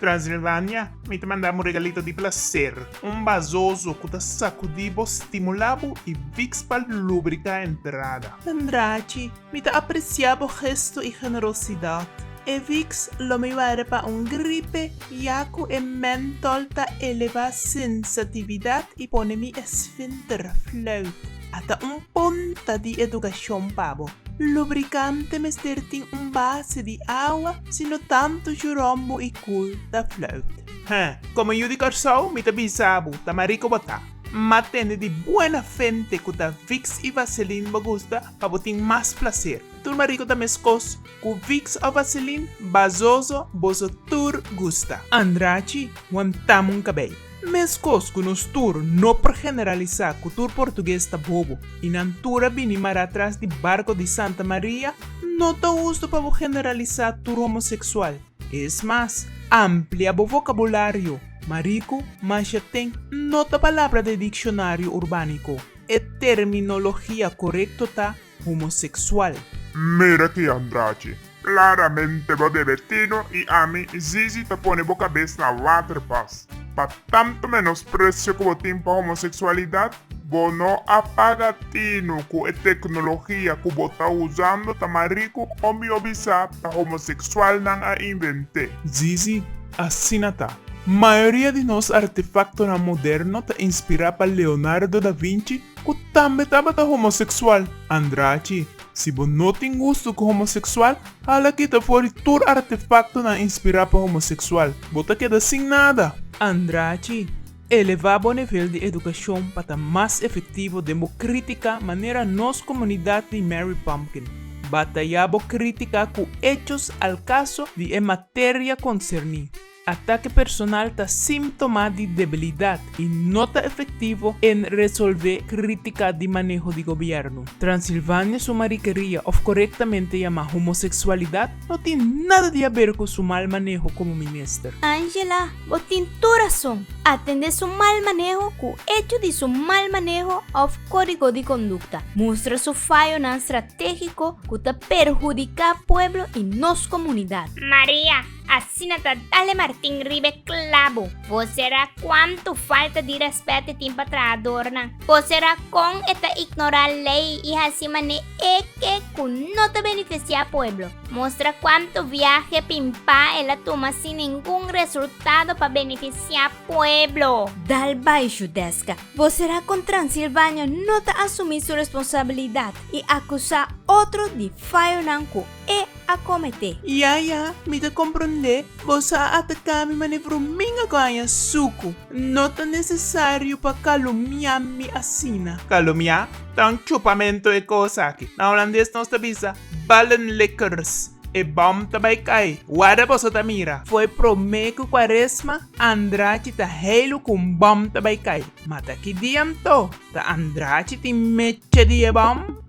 Transilvania, mi ta manda bo un regalito di placer, un bazozo cu ta sacudi bo, stimula bo y Vicks pa lubrica entrada. Andrachi, mi ta aprecia bo gesto y generosidad. E Vicks lo mi ware pa un gripe ya cu e mentol ta eleva sensatividad y pone mi esfinter fluit. Ata un punta di educacion pa bo. Lubricante mester tin un base di awa sino tanto churombo y cul ta fluit. Heh, como yu di Corsou mi ta bisa bo ta marico bo ta. Ma tende di buena fente cu ta Vicks y Vaseline bo gusta pa bo tin mas placer. Tur marico ta mescos, cu Vicks of Vaseline, bazozo, boso tur gusta. Andrachi, wantamo un cabey. Meskos ku nos tur no por generalisá ku tur portugues ta bobo i nan tur a bini mará tras di barko di Santa Maria, no ta hustu pa bo generalisá tur homoseksual. Es mas, amplia bo vokabulario, mariku, masha ten no ta palabra di dikshonario urbániko. E terminologia korekto ta homoseksual. Mira ki Andrachi, klaramente bo debe tino i ami Zizi ta pone bo kabes na waterpas. Pa tantu menospresio ku bo tin pa homoseksualidat, bo no a paga tinu ku e teknologia ku bo ta usando ta mariku o mihó bisá ta homoseksualnan a invent'é. Zizi, Asina ta. Mayoria di nos artefaktonan moderno ta inspirá pa Leonardo da Vinci Ku tambe tabata homosexual. Andrachi, Si bo no tin gustu ku homosexual, hala kita for di tur artefaktonan inspirá pa homosexual. Bo ta keda sin nada. Andrachi, Elevá bo nivel di edukashon pa ta mas efektivo den bo krítika manera nos komunidat di Mary Pumpkin. Batayá bo krítika ku echos al kaso di e materia konserní. Atake personal ta símtoma di debilidat i no ta efektivo en resolvé krítika di maneho di gobièrnu. Transilvania su marikeria òf korektamente yamá homoseksualidat no tin nada di haber ku su mal maneho komo minister. Angela, bo tin tur rason. Atendé su mal maneho ku echo di su mal maneho òf kódigo di kondukta. Mustra su fayonan stratégiko ku ta perhudiká pueblo i nos komunidat. Maria, Asina ta dale Martin riba e clabo. Bo sera cuanto falta di respet e tin pa trahadornan. Bo sera con e ta ignora ley y haci mane e ke cu no ta beneficia pueblo. Mustra cuanto viahe pimpa el a tuma sin ningun resultado pa beneficia pueblo. Dal bai Judeska. Bo sera con Transilvania no ta asumi su responsabilidad y acusa otro di fayonan cu E a kometé. Ya, ya, mi ta komprondé, boso a ataká mi manera vruminga ku haña suku. No ta nesesario pa kalumiá mi asina. Kalumiá? Ta un chupamentu e kos aki. Na holandes nos ta bisa ballenlikkers. E bòm ta bai kai. Warda boso ta mira. Fo'i promé ku kuaresma, Andrachi ta heilu ku un bòm ta bai kai. Ma ta ki dia anto? Ta Andrachi tin mecha di e bòm?